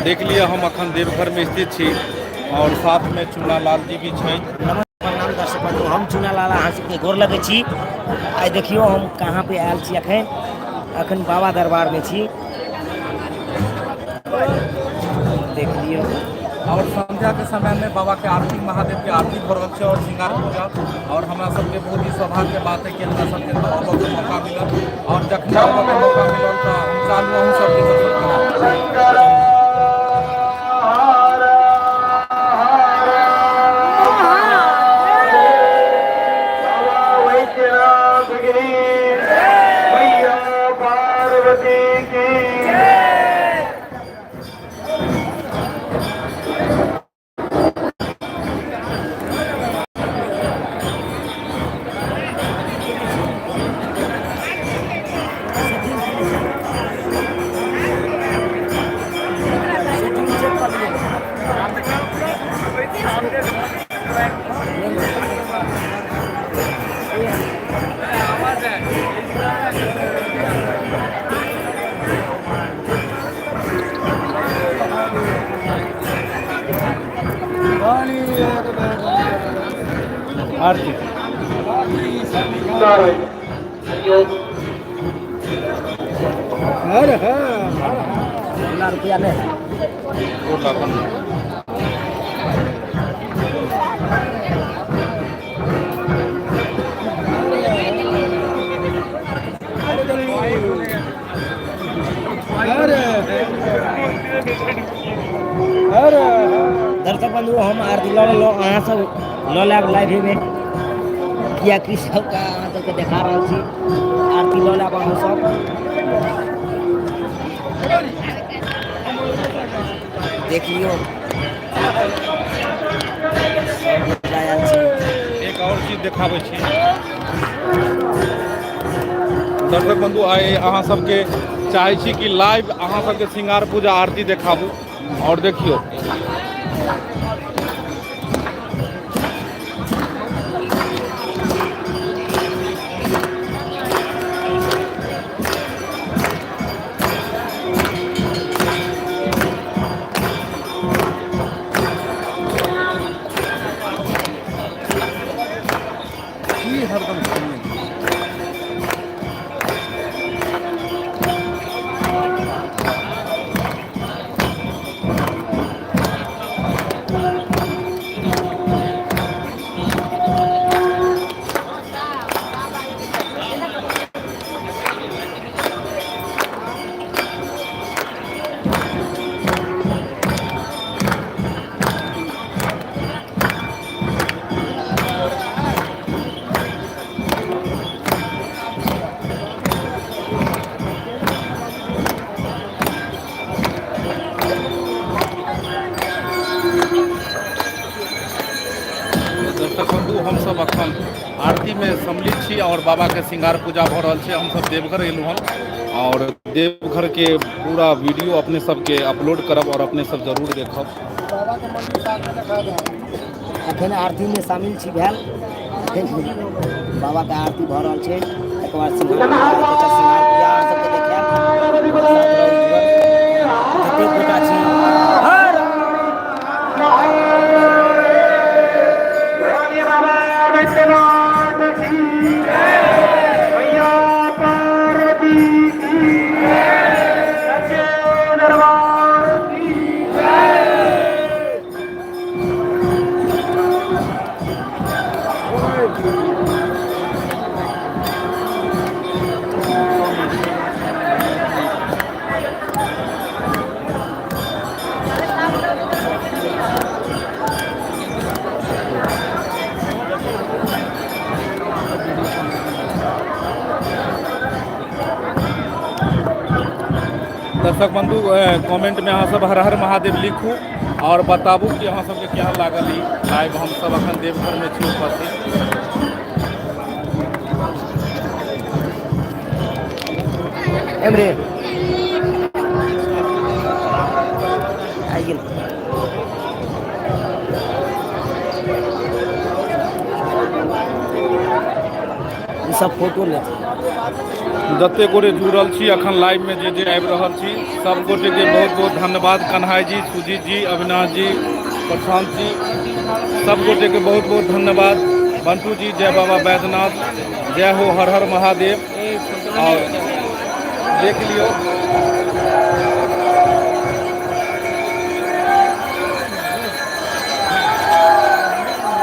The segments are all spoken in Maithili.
देख लिअ हम अखन देवघरमे स्थित छी आओर साथमे चूना लाल जी भी छथि। नमस्कार प्रणाम दर्शक बंधु, हम चूना लाल अहाँ सबके गोर लगै छी। आइ देखियौ हम कहाँ पे आयल छी। अखन अखन बाबा दरबारमे छी, देख लियौ। और संध्या के समय में बाबा के आरती, महादेव के आरती भऽ रहल छै और श्रृंगार पूजा। और हमरा सबके बहुत ही सौभाग्य के बात है कि हमरा सबके एतऽ आबऽ के मौका मिलल और जखने आबऽ के मौका मिलल तऽ हम चाहलहुँ अहूँ सबके दर्शन कराबी। आरती ना रुपया नहीं है। गोर लागल। दर्शक बंधु, हम आरती लऽ लेलहुँ, अहाँ सब लऽ लेब लाइवेमे, किएकि सबके अहाँ सबके देखा रहल छी। आरती लऽ लेब अहाँ सब, देख लियौ, सब गोटा आयल छी। एक और चीज देखाबै छी दर्शक बंधु, आइ अहाँ सबके चाहै छी कि लाइव अहाँ सबके श्रृंगार पूजा आरती देखाबू और देखियौ। की हरदम सुनने। दर्शक बंधु, हमसब अखन आरतीमे सम्मिलित छी और बाबाके श्रृंगार पूजा भऽ रहल छै। हमसब देवघर एलहुँ हन और देवघरके पूरा वीडियो अपने सबके अपलोड करब और अपने सब जरूर देखब। अखन आरतीमे शामिल छी भेल। अखन बाबाके आरती भऽ रहल छै, तकर बाद श्रृंगार पूजा हेतै। तऽ श्रृंगार पूजा अहाँ सबके देखायब। साथ रहू जुड़ल जतेक गोटा छी। हर दर्शक बंधु, कमेंट में अहाँ सब हर हर महादेव लिखू और बताबू कि अहाँ सबके केहन लागल ई लाइव। हम सब अखन देवघर में छी उपस्थित। एमरे आइ गेल। सब फोटो लेथिन। जते गोटे जुड़ल छी अखन लाइव में, जे जे आबि रहल छी, सब गोटे के बहुत बहुत धन्यवाद। कन्हाई जी, सुजीत जी, अविनाश जी, प्रशांत जी, सब गोटे के बहुत बहुत धन्यवाद। बंटू जी, जय बाबा बैद्यनाथ, जय हो, हर हर महादेव। और देख लियो,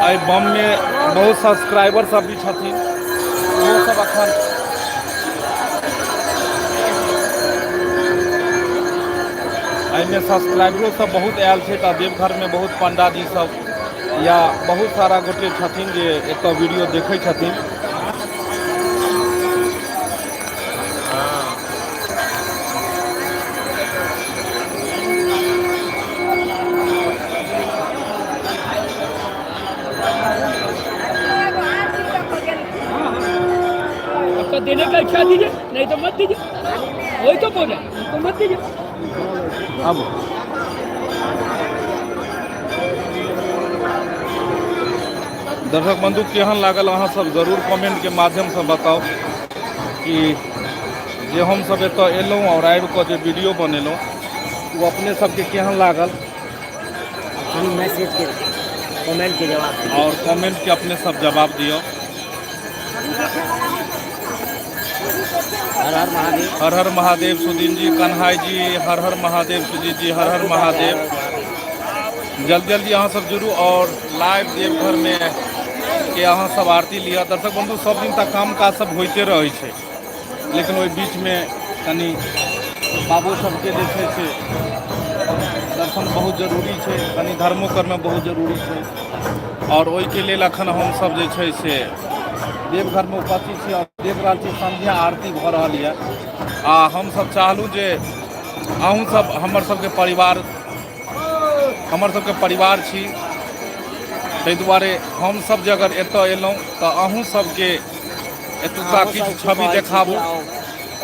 एहि बम में बहुत सब्सक्राइबर सब भी छथिन, ओहो सब अखन एहिमे सब्सक्राइबरो सब बहुत आयल छै। तऽ देवघरमे बहुत पंडाजी सब या बहुत सारा गोटे छथिन जे एतऽ वीडियो देखै छथिन। आपका देने का इच्छा दीजिए, नहीं तो मत दीजिए। वही तो बोला, तो मत दीजिए। अब दर्शक बंधु, केहन लागल अहाँ सब जरूर कमेंट के माध्यम से बताउ कि जे हम सब एतऽ एलहुँ और आबि कऽ जे वीडियो बनेलहुँ ओ अपने सबके केहन लागल। कनि मैसेज के कमेंट के जवाब दियौ। और कमेंट के अपने सब जवाब दियौ। हर हर महादेव। हर हर महादेव सुदीन जी, कन्हाई जी, हर हर महादेव सुजीत जी, हर हर महादेव। जल्दी जल्दी अहाँ सब जुड़ू और लाइव देवघर में के अहाँ सब आरती लिअ। दर्शक बंधु, सब दिन तक काम काज सब होइते रहै छै, लेकिन ओहि बीचमे कनि बाबू सबके जे छै से दर्शन बहुत जरूरी छै, कनि धर्मो कर्म बहुत जरूरी छै। और ओहिके लेल अखन हमसब जे छै से देवघरमे उपस्थित छी और देख रहल छी संध्या आरती भऽ रहल यऽ। आ हमसब चाहलहुँ जे अहूँ सब हमर सबके परिवार, हमर सबके परिवार छी, ताहि दुआरे हमसब जे अगर एतऽ एलहुँ तऽ अहूँ सबके एतुका अहूँ किछु सबके छवि कहै छी कि देखाबू। आउ।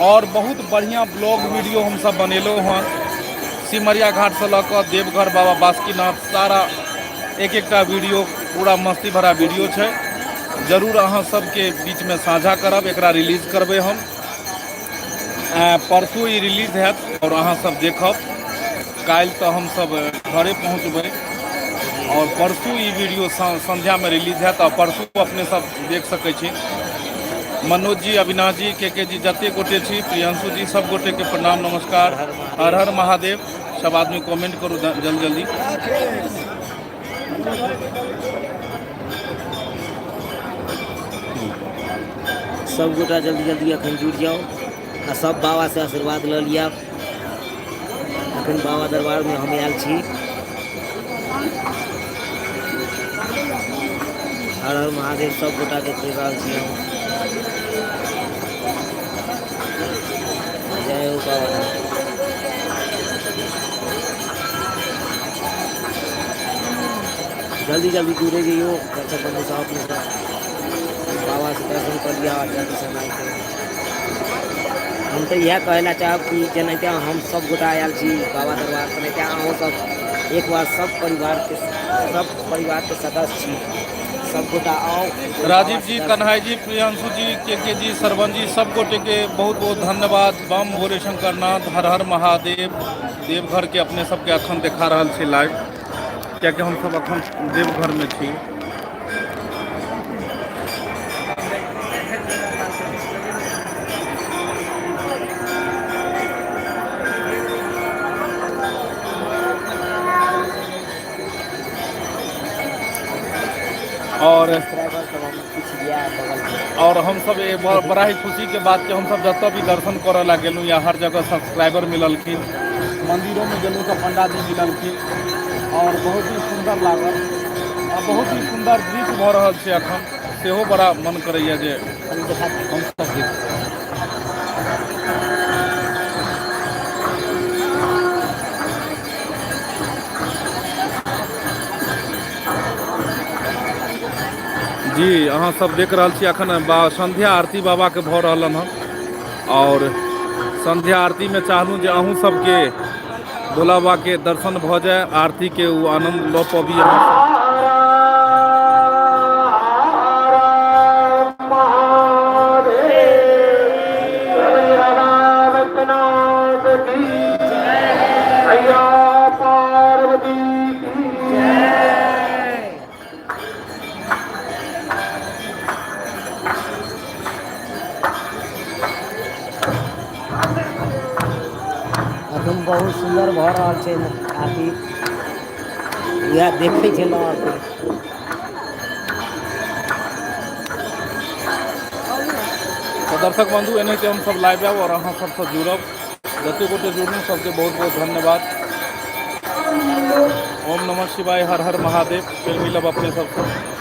और बहुत बढ़िआँ ब्लॉग वीडियो हमसब बनेलहुँ हँ, सिमरिया घाटसँ लऽ कऽ देवघर बाबा बासुकीनाथ सारा एक एकटा वीडियो पूरा मस्ती भरा वीडियो छै। जरूर अहाँ सबके बीचमे साझा करब, एकरा रिलीज करबै हम परसू, ई रिलीज हैत और अहाँ सब देखब। काल्हि तऽ हमसब घरे पहुँचबै और परसू ई वीडियो संध्यामे रिलीज हैत और परसू अपने सब देख सकै छी। मनोज जी, अविनाश जी, के जी, जते गोटे छी, प्रियांशु जी, सब गोटे के प्रणाम, नमस्कार, हर हर महादेव। सब आदमी कमेंट करू जल्दी जल्दी। सब गोटा जल्दी जल्दी अखन जुड़ि जाउ आ सब बाबा से आशीर्वाद लऽ लिअ। अखन बाबा दरबार में हम आयल छी। हर हर महादेव सब गोटा के कहि रहल छी हम। जय हो बाबा। जल्दी जल्दी जुड़े जइयो दर्शक बंधु सब, अपने सब बाबा से दर्शन कर लिया और जल्दी से आके। हम तऽ इएह कहै लए चाहब कि जेनाहिते हम सब गोटा आयल छी बाबा दरबार, तेनाहिते अहूँ सब एक बार सब परिवार के सदस्य छी, सब गोटा आउ। राजीव जी, कन्हाई जी, प्रियांशु जी, के जी, सरवन जी, सब गोटे के बहुत बहुत धन्यवाद। बम भोले शंकर नाथ, हर हर महादेव। देवघर के अपने सबके अखन देखा रहल छी लाइव, कियाकि हम सब अखन देवघर में छी। और सब्सक्राइबर सब हम किछु या बगलमे। और हम सब बड़ा ही खुशी के बात कि हम सब जतऽ भी दर्शन करऽ ला गेलहुँ या हर जगह सब्सक्राइबर मिललखिन, मंदिरों में गेलहुँ तऽ पंडा जी मिललखिन और बहुत ही सुन्दर लागल आ बहुत ही सुन्दर दृश्य भऽ रहल छै अखन। सेहो बड़ा मन करैया जे कनि देखा। हम सब देख। जी, अहाँ सब देख रहल छी अखन संध्या आरती बाबा के भऽ रहलन हन और संध्या आरती में चाहलहुँ जे अहूँ सबके भोला बाबा के दर्शन भऽ जाय, आरती के ओ आनंद लऽ पबी अहाँ सब। बहुत सुन्दर भऽ रहल छै आरती। इएह देखै छलहुँ एखन। तऽ दर्शक बन्धु, एनाहिते हमसभ लाइव आयब आओर अहाँ सबसँ जुड़ब। जतेक गोटे जुड़लहुँ सबके बहुत बहुत धन्यवाद। ओम नमः शिवाय, हर हर महादेव। फेर मिलब अपने सबसँ।